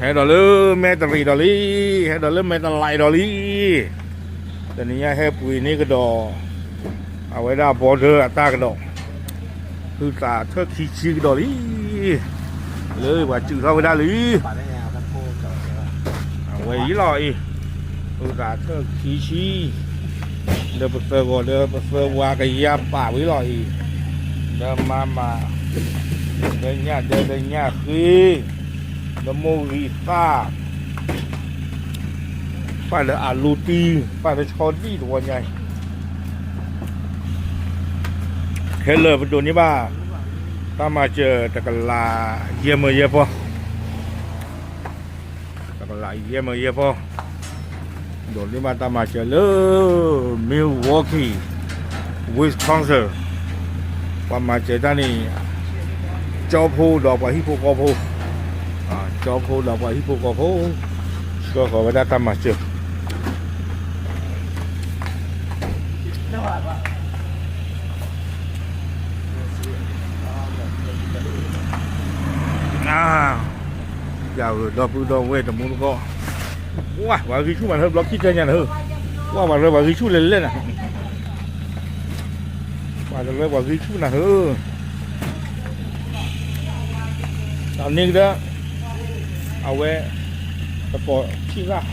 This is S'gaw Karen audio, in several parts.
ဟဲဒီးလၢမဲတရံးဒီးလံ, ဟဲဒီးလၢမဲတလံးဒီးလံ. တနံၤညါဟဲပှ့ၤန့ၢ်ကဒီး အဝဲဒၣ် border အတၢ်ကဒီး ဟုသးထၢၣ်ခံဆံကဒီးလံ. လၢပှၤစုးထီၣ်ဝဲဒၣ်လံ. အဝဲအံၤလီၤအံၤ, ဟုသးထၢၣ်ခံဆံ, ဒီးပသၢဂီၤဒီးပသၢဝါကယၤပာ်ဝံၤလီၤအံၤ, ဒီးမၤမၤ, ဒီးညၣ်ဒၢဒီးညၣ်ဃ့, ဒီးမိၢ်ဂံၢ်သၣ်, ပာ်ဒီးအလူတံ, ပာ်ဒီးဆီဒံၣ်တဝီညါအံၤ ခဲလၢာ်ပဒိးန့ၢ်ဘၣ် တၢ်မၤစၢၤတကလးယဲၢ်မၢယဲၢ်ဖီ, တကလးယဲၢ်မၢယဲၢ်ဖီ, ဒိးန့ၢ်ဘၣ်တၢ်မၤစၢၤလၢ Milwaukee, Wisconsin, ပှၤမၤစၢၤတၢ်န့ၣ် ကၠီဖိဒီးပှၤဟံၣ်ဖိဃီဖိ, ကၠီဖိဒီးပှၤဟံၣ်ဖိဃီဖိ, ဆှၢဃီၤဝဲဒၣ်တၢ်မၤစၢၤ ယၤဧၢ ဒီပုၢ်ဒီဝဲၢ်တမူတကိး, ဝါ ပှၤဂံၢ်ဆူၣ်မးနဟၢ ဘျီခံတဲညါနဟၢ, ဝါ ပှၤလၢပှၤဂံၢ်ဆူၣ်လဲၤလဲၣ်နၤ, ပှၤတလၢပှၤဂံၢ်ဆူၣ်နၤဟၢ, တၢ်န့ၣ်ကဒီး, အဝဲ, တကိးဆံၣ်သၣ်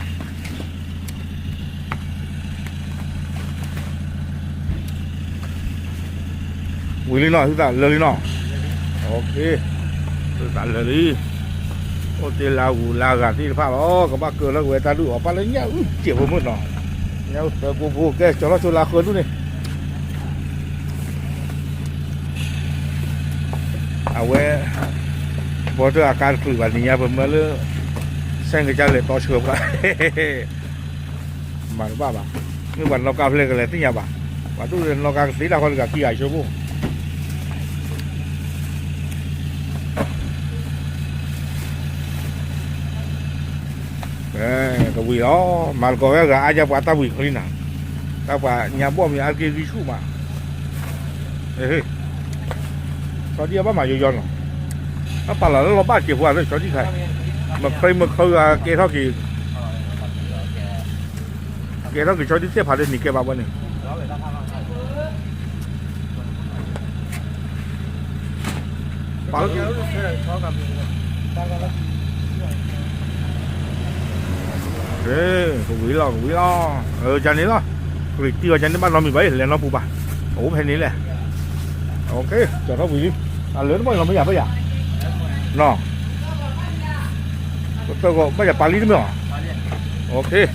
ဝံၤလံနီၤ ဟုသးလၢာ်လံနီၤ, ဟုသးလၢာ်လံ, အိၣ်တ့ၢ်လၢဂူၤလၢဂၤသ့ၣ်တဖၣ်လီၤ ကဘၣ်ကၢထီၣ်က့ၤဝဲတၢ်ဒုးအီၤ ပၣ်လၢညၣ်အုၣ်စဲးဖိမုၣ်နီၤ, ညၣ်အုၣ်သၢဖိဖိ ကဲ ကၠီထီၣ်ဆိလၢဃၢဒူၣ်န့ၣ် အဝဲ, ဘီတၢ်အကါတချုးဘၣ် နံၤညါပမၢလၢ, ဆဲးကစၢ်လဲၤတီဆှၢပှၤ, မၤတဘၣ်ဘၣ်, မ့ၢ်ပှၤနီၣ်ကါဖျဲၣ်ကလဲၤသ့ၣ်ညါဘၣ်, ပှၤဒိၣ်လဲၤနီၣ်ကါကသ့တၢ်ခီတဂၤခံဂၤဆိဖိ, ကဝံၤလီၤ, မၤသကိးဝဲဂၤအါယါပှၤတၢ်ဝံၤချံနၤ, တၢ်ပှၤညါဘီၣ်မ့ၢ်အါတက့ၢ်ဂံၢ်ဆူၣ်မး, ဆီဒံၣ်အဘၣ်မၤယိယီနီၤ, တၢ်ပာ်လီၤလၢလီၤဘၣ်စဲးဖိအသးဆီဒံၣ်ခါ, မခၢမခၢဂၤကဲထီၣ်က့ၤ, ကဲထီၣ်က့ၤဆီဒံၣ်သ့ၣ်ဖးလၢနံၤကဲဘၣ်ဘၣ်န့ၣ် ပှၤ, ကဝံၤလီၤ ကဝံၤလီၤ, ကန့ၣ်လီၤ, ကရံၣ်တံၢ်အီၤကန့ၣ်ဘၣ်နီတမံၤဘၣ်အံၤ လဲၤနီတပူၤဘၣ်, အိၣ်ဖဲန့ၣ်လဲၣ်, ကၠီထီၣ်ဝံၤလံ, အလၢတဘၣ်လီၤမ့ၢ်ယၤဖဲယၤ, နီၤ, ပသၢဂီၤဘၣ်ယၤပာ်လံတမ့ၢ်အီၤ,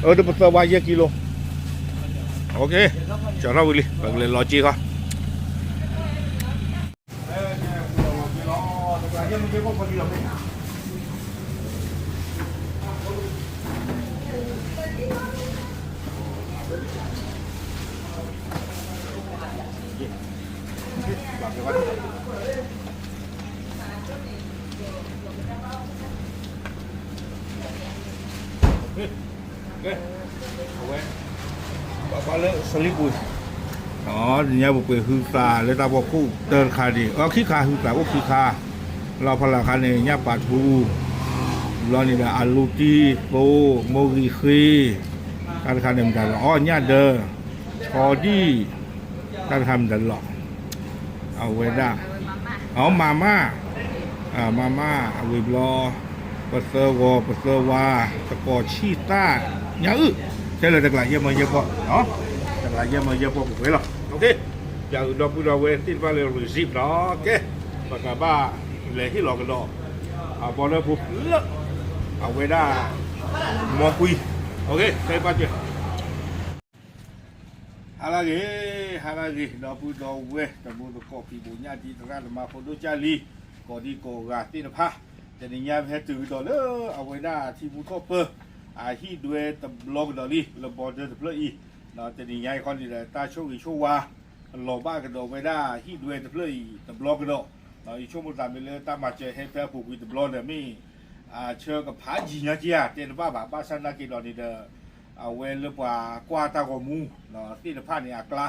အၢ တပသၢဝါယဲၢ်ကံလိ, ကၠီထီၣ်ဝံၤလံ ပကလဲၤလီၤက့ၤခီ ကဲ, အဝဲ, ပှၤလၢစလံပူၤ, ဒီးညါပပှ့ၤဟုသးလၢတၢ်ဖီခိၣ်တၢတခါန့ၣ် အခံခါဟုသးအိၣ်ခံခါ, လီၤဖီလာ်ခါန့ၣ် ညၣ်ပာ်ထူ, ဘျီန့ၣ်ဒီးအလူတံသိ, မိၢ်ဂံၢ်ဃ့, တၢ်တခါန့ၣ်မတၤလီၤ အီၣ်ညၣ်ဒၢ, ဆီဒံၣ်, တၢ်တခါမတၤလီၤ အဝဲဒၣ်, အမၤမၢ်, မၤမၢ် အဝံၤဘျီ, ပသၢဂီၤ ပသၢဝါ, တကိးဆံၣ်သၣ်, ညၣ်အုၣ်, ခဲလၢာ်တကလးယဲၢ်မၢယဲၢ်ဖီ, တကလးယဲၢ်မၢယဲၢ်ဖီပှဲၤလီၤ, ယၤအုၣ်ဒီပုၢ်ဒီဝဲၢ်သ့ၣ်တဖၣ်လၢ receipt နီၤ, ကဲ, ပကဘၣ်လဲၤဟ့ၣ်လီၤကဒီး, အဘီလၢဖိလၢ, အဝဲဒၣ်, မီၢ်ကွံ, ခဲအံၤဘၣ်စၢၤ ဟါလၢဂ့ၤ, ဟါလၢဂ့ၤ ဒီပုၢ်ဒီဝဲၢ် တံၤသကိးဖံးဘိၣ်ညၣ်ဒံး သရၣ်သမါဖိဒိၣ်ကၢ်လံၤ ကိးဒံကိးဂၤသ့ၣ်တဖၣ်, တနံၤညါပဟဲတုၤကဒီးလၢ အဝဲဒၣ်ထံမူထီၣ်ပၢၢ် အဟံၣ်ဒွဲတဘျီကဒီးလံ လၢ border တဖျၢၣ်အံၤ, တနံၤညါအံၤခီန့ၣ်ဒီး တၢ်ဆိၣ်ဂ့ၤဆိၣ်ဝါ လီၤဘၣ်ကဒီးဝဲဒၣ်ဟံၣ်ဒွဲတဖျၢၣ်အံၤတဘျီကဒီး, ယဆိကမိၣ်သးမ့ၢ်လၢတၢ်မၤစၢၤဟဲဖဲအပူၤကွံာ်တဘျီဒီးမ့ၢ် အဆၢကဖးယံာ်ညါက့ဧါ တဲတဘၣ်ဘၣ် ဘၣ်ဆၣ်နာ်က့ဒီးန့ၣ်ဒီး အဝဲလၢပှၤကွၢ်တၢ်ဂီၤမူ သ့ၣ်တဖၣ်န့ၣ်အကျါ,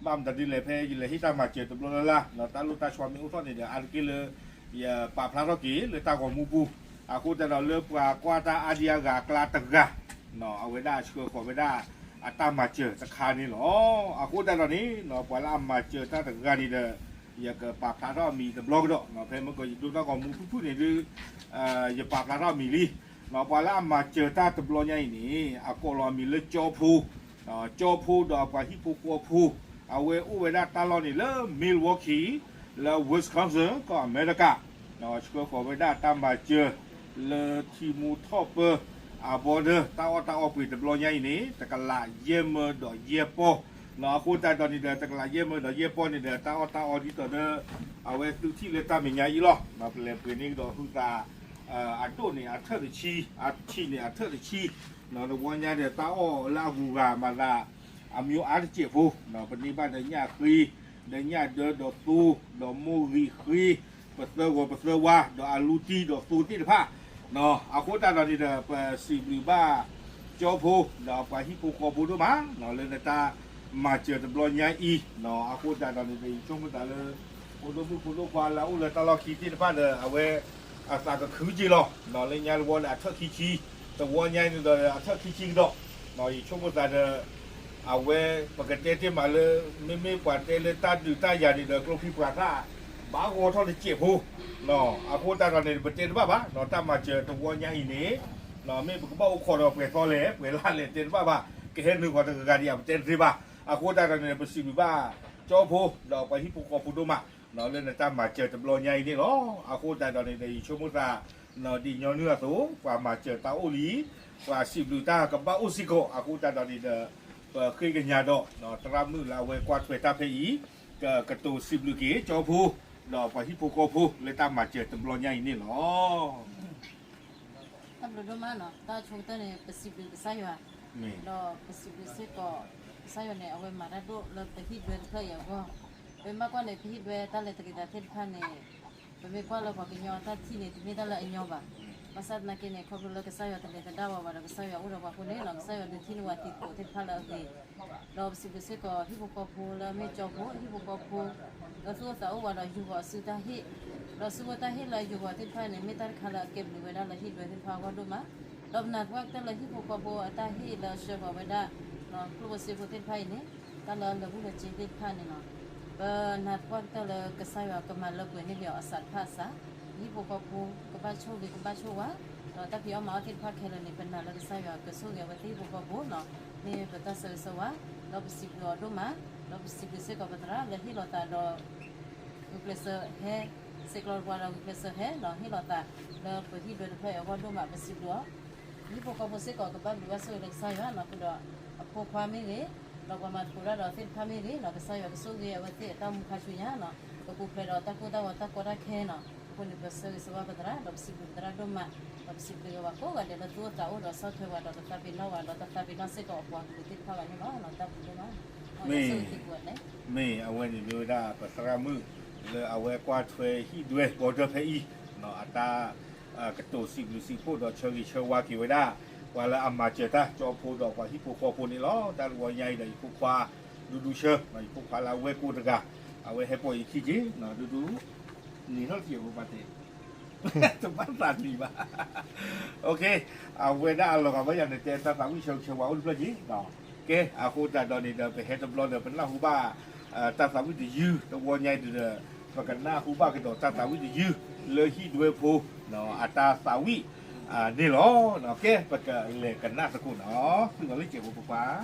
ဘၣ်မတၤဒ်လဲၣ် ဖဲယလဲၤဟ့ၣ်တၢ်မၤစၢၤတဘျီလၢ်လၢ် တၢ်လိၣ်တၢ်ဆှီမ့ၢ်အိၣ်ထီၣ်န့ၣ်ဒီး အါတက့ၢ်လၢ ယပာ်ဖျါထီၣ်က့ၤလၢတၢ်ဂီၤမူပူၤ အဃိသတးဒီးလၢပှၤကွၢ်တၢ်အါဒံအါဂၤအကျါတဂၤ အဝဲဒၣ်ဆှၢဃီၤဝဲဒၣ်အတၢ်မၤစၢၤတခါန့ၣ်လီၤ. အဃိသတးဒီးန့ၣ် ပှၤလၢအမၤစၢၤတၢ်တဂၤန့ၣ်ဒီး ယကပာ်ဖျါထီၣ်အမံၤတဘျီကဒီး ဖဲမ့ၢ်ကီးယဒိတၢ်ဂီၤမူဖုၣ်ဖုၣ်န့ၣ်ဒုး ယပာ်ဖျါထီၣ်အမံၤလံ. ပှၤလၢအမၤစၢၤတၢ်တဘျီညါအံၤန့ၣ် အကိးလီၤအမံၤလၢကၠီဖိ ကၠီဖိဒီးအပှၤဟံၣ်ဖိဃီဖိ အဝဲအိၣ်ဝဲဒၣ်တၢ်လီၢ်န့ၣ်လၢ Milwaukee လၢ Wisconsin ကီၢ်အမဲရကၤ ဆှၢဃီၤဝဲဒၣ်တၢ်မၤစၢၤ လၢထံမူထီၣ်ပၢ အဘီဒၢ တၢ်အီၣ်တၢ်အီပှ့ၤတဘျီညါအံၤန့ၣ် တကလးယဲၢ်မၢဒီးယဲၢ်ပီၢ် အဃိသတးဒီးန့ၣ်ဒီး တကလးယဲၢ်မၢဒီးယဲၢ်ပီၢ်န့ၣ်ဒီး တၢ်အီၣ်တၢ်အီဒ်သိးဒီး အဝဲသုထံၣ်လၢတၢ်မဲာ်ညါအံၤလီၤ. ပလဲၤပှ့ၤန့ၢ်ကဒီးဟုသး အဒိၣ်န့ၣ်အထၢၣ်တဆံ အဆံးန့ၣ်အထၢၣ်တဆံ တဝီညါဒီးတၢ်အီၣ်လၢအဂုၤအဂၤမၤသး အမံၤအါတစဲးဖိ ပန့ၢ်ဘၣ်ဒီးညၣ်ဃ့ ဒီးညၣ်ဒၢဒီးသိ ဒီးမိၢ်ဂံၢ်ဃ့ ပသၢဂီၤပသၢဝါ ဒီးအလူတံၢ်ဒီးသိသ့ၣ်တဖၣ် အဃိသတးဒီးန့ၣ်ဒီး ပစံးဘျုးဘၣ်ကၠီဖိ ဒီးပှၤဟံၣ်ဖိဃီဖိဒိၣ်မး လၢနတၢ်မၤစၢၤတဘျီညါအံၤ အဃိသတးဒီးန့ၣ်ဒီး ယဆိကမိၣ်သးလၢ ဖိဒိၣ်မုၣ်ဖိဒိၣ်ခွါလၢအအိၣ်လၢတၢ်လီၢ်ခံသ့ၣ်တဖၣ်ဒီး အဝဲအသးကခုက့လီၤ. လၢညါတဝီဒီးအထၢၣ်ခံဆံ တဝီညါန့ၣ်ဒီးအထၢၣ်ခံဆံကဒီး ယဆိကမိၣ်သးဒီး အဝဲပကတဲတ့ၢ်မးလၢ မ့မ့ၢ်ပှၤတဲလၢတၢ်ဒုးတၢ်ယၤန့ၣ်ဒီး ကျိချံမျိာ်သၣ် ဘၣ်ဂီၤထီၣ်တစဲးဖိ အဃိသတးဒီးန့ၣ် ပတဲတဘၣ်ဘၣ် တၢ်မၤစၢၤတဝီညါအံၤန့ၣ် မ့ၢ်ပကဘၣ်အိၣ်ခိးဒီးပှဲၤသီလဲၣ် ပှဲၤလါလဲၣ် တဲတဘၣ်ဘၣ် ကဟဲနုာ်ဃီၤတဂၤဂၤဒံး ပတဲတသ့ဘၣ်. အဃိသတးဒီးန့ၣ် ပစံးဘျုးဘၣ်ကၠီဖိ ဒီးပှၤဟံၣ်ဖိဃီဖိဒိၣ်မး လၢနတၢ်မၤစၢၤတဘျီညါအံၤန့ၣ်လီၤ. အဃိသတးဒီးန့ၣ်ဒီး ယဆိကမိၣ်သး ဒ်ညီနုၢ်အသိး ပှၤမၤစၢၤတၢ်အိၣ်လံ ပှၤစံးဘျုးတၢ်ကဘၣ်အိၣ်စ့ၢ်ကီး အဃိသတးဒီးန့ၣ်ဒီး ပဃ့ကညးဒီး သရၣ်မုၣ်လၢအဝဲကွၢ်ထွဲတၢ်ဖဲအံၤ ကကတိၤစံးဘျုးက့ၤကၠီဖိ ဒီးပှၤဟံၣ်ဖိဃီဖိလၢတၢ်မၤစၢၤတဘျီညါအံၤန့ၣ်လီၤ. တၢ်ဘျုးဒိၣ်မးနီၤ တၢ်ဆိကတၢၢ်န့ၣ် ပစံးဘျုးကစၢ်ယွၤ ဒီးပစံးဘျုးစ့ၢ်ကီး ကစၢ်ယွၤန့ၣ် အဝဲမၤတၢ်ဒိၣ်လၢပဟံၣ်ဒွဲတဖျၢၣ်အံၤအဂီၢ် ပမ့ၢ်ကွၢ်န့ၣ် ပဟံၣ်ဒွဲတၢ်လဲၤတက့ၤသးသ့ၣ်တဖၣ်န့ၣ် ပမ့ၢ်ကွၢ်လၢပှၤကညီတၢ်ထံၣ်န့ၣ် တမ့ၢ်တၢ်လၢအညီဘၣ်. ဘၣ်ဆၣ်သနာ်က့န့ၣ် ခီဖျိလၢကစၢ်ယွၤတလဲၤသဒၣ်ဝဲဘၣ်ဒီး ကစၢ်ယွၤအိၣ်ဒီးပှၤအဃိန့ၣ်နီၤ ကစၢ်ယွၤဒုးထံၣ်န့ၢ်ဝဲတံၤသကိးသ့ၣ်တဖၣ်လၢအဂ့ၤ ဒီးပစံးဘျုးစ့ၢ်ကီး ဟံၣ်ဖိဃီဖိလၢအမ့ၢ်ကၠီဖိ ဟံၣ်ဖိဃီဖိ လၢသူၣ်အိၣ်သးအိၣ်ဝဲဒီးယူာ်ဂီၤအစုတၢ်ဟ့ၣ် ဒီးစုဖိတၢ်ဟ့ၣ်လၢယူာ်ဂီၤသ့ၣ်တဖၣ်န့ၣ် မ့ၢ်တၢ်တခါလၢအကဲဘျုးဝဲဒၣ်လၢဟံၣ်ဒွဲသ့ၣ်တဖၣ်အဂီၢ်ဒိၣ်မး ဒီးပနာ်သပှၢ်ကတၢၢ်လၢဟံၣ်ဖိဃီဖိအတၢ်ဟ့ၣ်လၢအဆှၢဃီၤဝဲဒၣ် ကျိၣ်ဖိစ့ဖိသ့ၣ်တဖၣ်အံၤန့ၣ် တၢ်လၢလၢာ်ဘူၣ်လၢာ်စ့သ့ၣ်တဖၣ်န့ၣ်လီၤ. ပနာ်သပှၢ်ကတၢၢ်လၢကစၢ်ယွၤကမၤလၢပှဲၤန့ၢ်က့ၤအီၤအစးတဖၣ်အစး ဟံၣ်ဖိဃီဖိ ကဘၣ်ဆိၣ်ဂ့ၤ ကဘၣ်ဆိၣ်ဝါ ဒီးတၢ်ဖံးအီၣ်မၤအီၣ်သ့ၣ်တဖၣ်ခဲလၢာ်န့ၣ် ပနာ်လၢကစၢ်ယွၤကဆိၣ်ဂ့ၤအဝဲသ့ၣ်ဟံၣ်ဖိဃီဖိနီၤ မ့ၢ်ပတၢ်ဆၢဂ့ၤဆၢဝါ ဒီးပစံးဘျုးအီၤဒိၣ်မး ဒီးပစံးဘျုးစ့ၢ်ကီးပသရၣ်လၢဟ့ၣ်လီၤသးဒီး ဂုာ်ကျဲးစၢးဟဲ စဲးကျီးတပှၤဒီးဂုာ်ကျဲးစၢးဟဲနီၤ ဟ့ၣ်လီၤသး လၢပဟံၣ်ဒွဲတဖျၢၣ်အံၤအဂီၢ်ဒိၣ်မး ပစံးဘျုးအီၤ ဟံၣ်ဖိဃီဖိစ့ၢ်ကီး ကဘၣ်ဘျုးဘၣ်ဆိၣ်ဂ့ၤလၢကစၢ်ယွၤနီၤ ဃုာ်ဒီး အဖိခွါမ့ၢ်ဂ့ၤ ဒီးပှၤမၤသကိးတၢ်ဒီးသ့ၣ်တဖၣ်မ့ၢ်ဂ့ၤနီၤ ကစၢ်ယွၤကဆိၣ်ဂ့ၤအဝဲသ့ၣ်အတၢ်အိၣ်မူခါဆူညါနီၤ ကပူၤဖျဲးဒီးတၢ်ကိၢ်တၢ်ဂီၤတၢ်ကီတၢ်ခဲနီၤ အဃိန့ၣ် ပဆၢဂ့ၤဆၢဝါပသရၣ် ဒီးပစံးဘျုးပသရၣ်ဒိၣ်မး ဒီးပစံးဘျုးက့ၤပှၤကိးဂၤဒဲးလၢသူၣ်အိၣ်သးအိၣ်ဒီးဆီၣ်ထွဲပှၤဒီးသးပ့ၤနီၣ်ပှၤ ဒီးသးပ့ၤနီၣ်စ့ၢ်ကီးအပှၤကလုာ်သ့ၣ်တဖၣ်ဘၣ်န့ၣ်လီၤ တၢ်ဘျုးဒိၣ်မး မ့ၢ် မ့ၢ်အဝဲန့ၣ်မ့ၢ်ဝဲဒၣ်ပသရၣ်မုၣ် လၢအဝဲကွၢ်ထွဲဟံၣ်ဒွဲ border ဖဲအံၤ အတၢ် ကတိၤစံးဘျုးစံးဖှိၣ်ဒီးဆၢဂ့ၤဆၢဝါက့ၤဝဲဒၣ် ပှၤလၢအမၤစၢၤတၢ် ကၠီဖိဒီးပှၤဟံၣ်ဖိဃီဖိန့ၣ်လီၤ. တၢ်တဝီညါအံၤဒီးယဖိခွါ ဒူဒူဆၢ ယဖိခွါလၢအဝဲၢ်ကိၢ်တဂၤ အဝဲဟဲပိာ်ယခံက့ၤ ဒူဒူ နံၤထီၣ်တက့ၢ်ဖိပၢ်တဲ တဘၣ်သးနံၤဘၣ် အဝဲဒၣ်အလီၤဂာ်ဘၣ်ယၤန့ၣ် တဲတၢ်သးဝံၣ်ဆၢဂ့ၤဆၢဝါအိၣ်တဖျၢၣ်က့ၤ ကဲ အဃိသတးဒီးန့ၣ်ဒီး ပဟဲတဘျီဒီး ပနၢ်ဟူဘၣ် တၢ်သးဝံၣ်တယုၢ် တဝီညါအံၤဒီး ပကနၢ်ဟူဘၣ်ကဒီးတၢ်သးဝံၣ်တယုၢ် လၢဟံၣ်ဒွဲဖိ အတၢ်သးဝံၣ်န့ၣ်လီၤ. ကဲ ပကလဲၤကနၣ်သကိးနီၤ သုးဂီၤလၢကဲးဖိပပှၢ်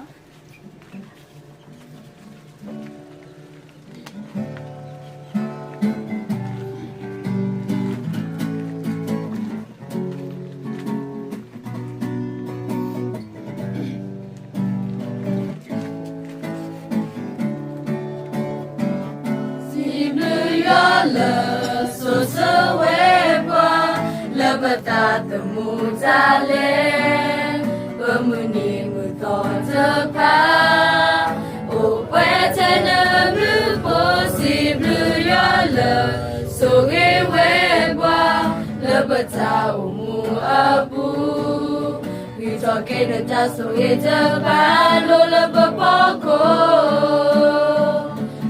စံးဘျုးယွၤလၢစိၤဆၢဝဲပှၤ လၢပသးသမူတၢ်လဲၤ ပမုၢ်နံၤမုၢ်သီတဖၣ် အိၣ်ပှဲၤထဲနမူဖိ စံးဘျုးယွၤလၢ ဆိၣ်ဂ့ၤဝဲပှၤ လၢပတၢ်အိၣ်မူအပူၤ ဂံၢ်ထီၣ်က့ၤနတၢ်ဆိၣ်ဂ့ၤတဖၣ် လိၤလၢပဖီခိၣ်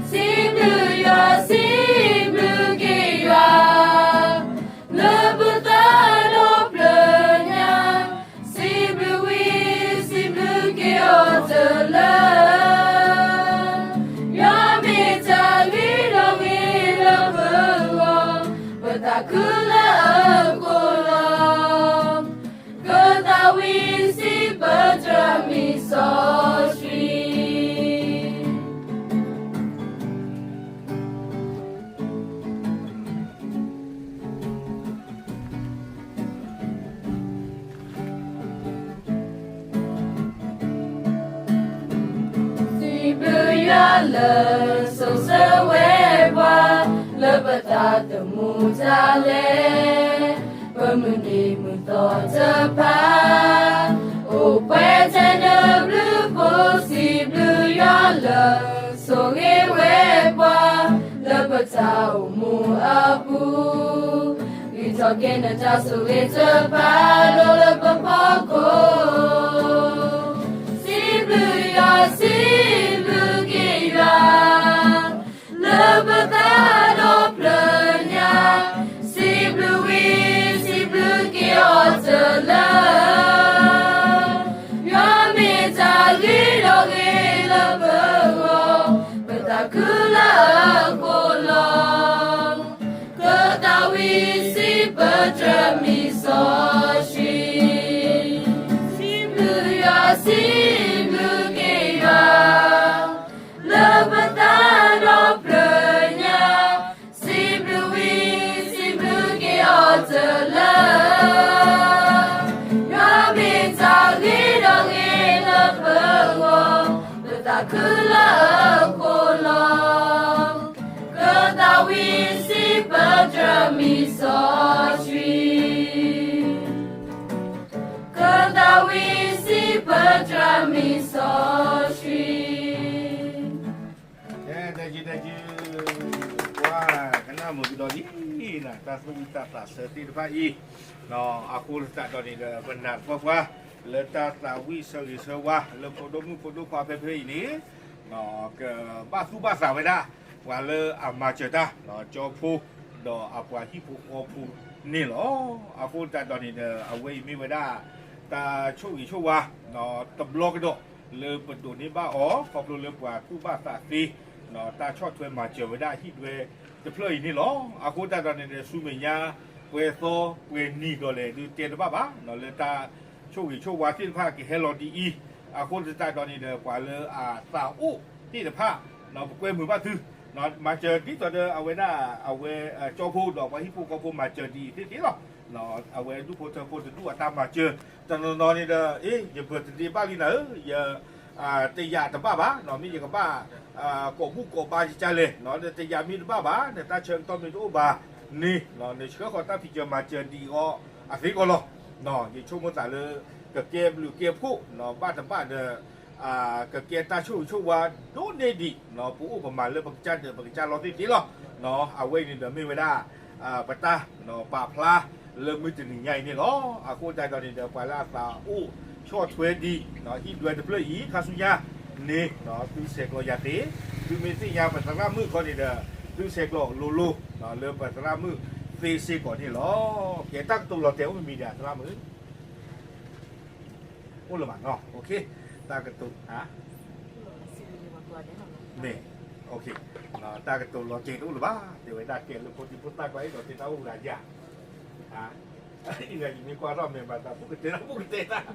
စံးဘျုးယွၤ စံးဘျုးက့ၤယွၤ လၢပသးဒီး တၢ်လဲၤ, ပမုၢ်နံၤမုၢ်သီတဖၣ်, အိၣ်ပှဲၤထဲနဘျုးဖိ စံးဘျုးယွၤလၢ ဆိၣ်ဂ့ၤဝဲပှၤ လၢပတၢ်အိၣ်မူအပူၤ, ဂံၢ်ထီၣ်က့ၤနတၢ်ဆိၣ်ဂ့ၤတဖၣ် ဒိၣ်လၢပဖီခိၣ်, စံးဘျုးယွၤ စံးဘျုးက့ၤယွၤ လၢပသးဒီဖျၢၣ်ညါ, စံးဘျုးဝံၤ စံးဘျုးက့ၤအီၤတလၢ, ယွၤမ့ၢ်တၢ်ဂ့ၤဒီးဂ့ၤလၢပဂီၢ်, ပသးခုလၢအဃိလီၤ. ကသးဝံၣ်စံးပတြၢၤမံၤစီဆှံ, စံးဘျုးယွၤ စံးဘျုးက့ၤယွၤ လၢပသးဒီဖျၢၣ်ညါ, စံးဘျုးဝံၤ စံးဘျုးက့ၤအီၤတလၢ, ယွၤမ့ၢ်တၢ်ဂ့ၤဒီးဂ့ၤလၢပဂီၢ်, ပသးခုလၢအဃိလီၤ. ကသးဝံၣ်စံးပတြၢၤမံၤစီဆှံ, ကသးဝံၣ်စံးပတြၢၤမံၤစီဆှံ. ကဲ, တၢ်ယုၢ်တၢ်ယုၢ်, ပှၤကနၣ်မုာ်ကဒီးလံ, တၢ်သူၣ်ဝံၣ်တၢ်သးဆၢသ့ၣ်တဖၣ်အံၤ, အဃိသတးဒီးန့ၣ်ဒီး ပနာ်သပှၢ်ပှၢ် လၢတၢ်သးဝံၣ်ဆၢဂ့ၤဆၢဝါ လၢဖိဒိၣ်မုၣ်ဖိဒိၣ်ခွါဖဲဖဲအံၤန့ၣ် ကဘၣ်သူၣ်ဘၣ်သးဝဲဒၣ် ပှၤလၢအမၤစၢၤတၢ် ကၠီဖိ ဒီးအပှၤဟံၣ်ဖိဃီဖိန့ၣ်လီၤ. အဃိသတးဒီးန့ၣ်ဒီး အဝဲအံၤမ့ၢ်ဝဲဒၣ် တၢ်ဆိၣ်ဂ့ၤဆိၣ်ဝါ တဘျီကဒီး လၢပဒိးန့ၢ်ဘၣ်အီၤ ခီဖျိလၢပှၤသူၣ်ဘၣ်သးသ့ တၢ်ဆီၣ်ထွဲမၤစၢၤဝဲဒၣ်ဟံၣ်ဒွဲတဖျၢၣ်အံၤန့ၣ်လီၤ. အဃိသတးဒီးန့ၣ်ဒီး ဆူမဲာ်ညါ ပှဲၤသီပှဲၤနံၤဒီးလဲၣ် ဒုးတဲတဘၣ်ဘၣ် လၢတၢ်ဆိၣ်ဂ့ၤဆိၣ်ဝါသ့ၣ်တဖၣ်ကဟဲလီၤဒ်အံၤ, အဃိသတးဒီးန့ၣ်ဒီး ပှၤလၢအသးအိၣ်သ့ၣ်တဖၣ် ပကွဲမုာ်ဘၣ်သု မၤစၢၤဒ်သိးဒီးအဝဲဒၣ် အဝဲကၠီဖိဒီးပှၤဟံၣ်ဖိဃီဖိမၤစၢၤဒ်အံၤသ့ၣ်သ့ၣ်လီၤ. အဝဲဒူၣ်ဖိထၢဖိတဒူၣ်အတၢ်မၤစၢၤ တနီၤနီၤန့ၣ်ဒီး အ့ ယ birthday ဘၣ်လံနၤဧၢ, ယ တယာ်တဘၣ်ဘၣ်, မ့ၢ်ယကဘၣ် ကိးဘူၣ်ကိးဘါယကလဲၣ်, တယာ်မ့ၢ်တဘၣ်ဘၣ် နတၢ်ဆၢကတီၢ်မ့ၢ်တအိၣ်ဘၣ်န့ၣ် နဆှၢဃီၤတၢ်ဖံးစၢၤမၤစၢၤဒ်အံၤအီၤအသ့ကီးလီၤ. ယဆိကမိၣ်သးလၢ ကကဲဘျုးကဲဖှိၣ် ဘၣ်တဘၣ်ဒီး ကကဲတၢ်ဆိၣ်ဂ့ၤဆိၣ်ဝါဒိၣ်န့ၢ်ဒံး ပအိၣ်ပမၤလၢပကစၢ်ဒၢးပကစၢ်လီသ့ၣ်သ့ၣ်လီၤ. အဝဲအံၤန့ၣ်ဒီးမ့ၢ်ဝဲဒၣ် ပတၢ်ပာ်ဖျါလၢမုၢ်တနံၤညါအံၤန့ၣ်လီၤ. အဃိသတးဒီးန့ၣ်ဒီး ပှၤလၢအသးအိၣ်ဆီၣ်ထွဲဒံး ဟံၣ်ဒွဲတဖျၢၣ်အံၤ ခါဆူညါန့ၣ် သုဆဲးကျိးယၤသ့, သုမ့ၢ်သ့ၣ်ညါပသရၣ်မုၣ်ခီန့ၣ်ဒီး သုဆဲးကျိးလိၤလိၤ လၢပသရၣ်မုၣ်သ့စ့ၢ်ကီးန့ၣ်လီၤ. ကဲ တၢ်ကတိၤလီၤတဲာ်အိၣ်မံၤမံၤဒံး သရၣ်မုၣ် အိၣ်လၢၤဘၣ်နီၤ, တၢ်ကတိၤ မ့ၢ် တၢ်ကတိၤလီၤတဲာ်တအိၣ်လၢၤဘၣ်, တဲဝဲဒၣ်ကဲလၢဖိဒံဖိသၣ်ကျါ အဲၣ်ဒိးတဲတၢ်အိၣ်ဂၤယၤ, အံၤဂၤယမ့ၢ်ကွၢ်ထီၣ်မဲာ်ဘၣ်သး ပူၣ်ကတဲတၢ်ပူၣ်ကတဲတၢ်,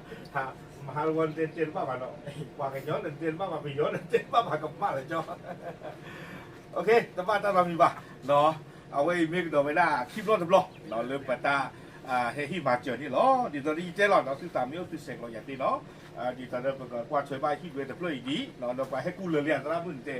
မဟါတဝီနတဲတဲတဘၣ်ဘၣ်ဒီး ပှၤကညီနတဲတဘၣ်ဘၣ် ပယီၤနတဲတဘၣ်ဘၣ် ကမၣ်လၢၤကၠီ တဘၣ်တၢ်နီတမံၤဘၣ်, အဝဲအံၤမ့ၢ်ကဒီးဝဲဒၣ်ခံဘျီတဘျီ လၢပတၢ်ဟဲဟ့ၣ်မၤစၢၤန့ၣ်လီၤ. ဒ်သိးလၢယတဲလီၤ သုသးမ့ၢ်အိၣ်သုဆဲးကျိးယၤသ့နီၤ, ဒ်သိးလၢပကကွၢ်ထွဲဘၣ်ဟံၣ်ဒွဲတဖျၢၣ်အံၤဒံး ဒီးပှၤဟဲကူလၢာ်လံသရၣ်မုၣ်နတဲ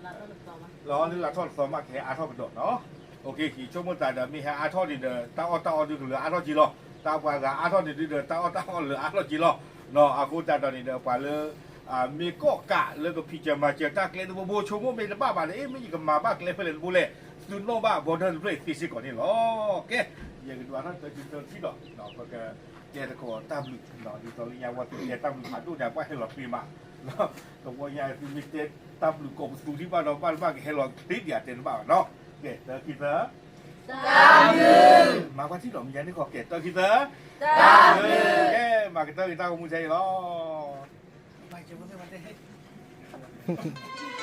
လၢလၢထီၣ်တသီမး ကဟဲအါထီၣ်ကဒီးနီၤ, ယဆိကမိၣ်သးဒီး မ့ၢ်ဟဲအါထီၣ်န့ၣ်ဒီး တၢ်အီၣ်တၢ်အီဒုးကလၢာ်အါထီၣ်က့ၤလီၤ, တၢ်ပှၤဂၤအါထီၣ်န့ၣ်ဒုးဒီး တၢ်အီၣ်တၢ်အီလၢာ်အါထီၣ်က့ၤလီၤ. အဃိသတးဒီးန့ၣ်ဒီး ပှၤလၢ မ့ၢ်ကီၣ်ကးလၢကဖံးစၢၤမၤစၢၤတၢ်ကျဲတဘိဘိ ဆိကမိၣ်မ့ၢ်တဘၣ်ဘၣ်ဒီး အ့ မ့ၢ်ယကမၤဘၣ်ကျဲဖဲလဲၣ်တဘိလဲၣ်, သုနီၣ်ဘၣ် border တဖျၢၣ်အံၤသ့စ့ၢ်ကီးန့ၣ်လီၤ. ကဲ ယကဒုးအါထီၣ်တၢ်စုတၢ်ထံဒီး ပကတဲသကိးတၢ်ဘျုး ဒ်သိးလၢညါဝဲသုတဲတၢ်ဘျုးဖးဒိၣ်န့ၣ် ပှၤဟဲလီၤဃ့မး, တဝီညါသုမ့ၢ်တဲတၢ်ဘျုးကိးပသူဒံးဘၣ်ဒီး ဘၣ်တဘၣ်ကဟဲလီၤဃ့ဒံးအတဲတဘၣ်ဘၣ်နီၤ. ကဲ တၢ်ခံသၢ တၢ်ဘျုး မၤကွၢ်ထံၣ်ဒီးမံၤညါန့ၣ်ကီး ကဲ တၢ်ခံသၢ တၢ်ဘျုး ကဲ မၤကတၢၢ်က့ၤတၢ်ဂီၤမူထဲအံၤလီၤ.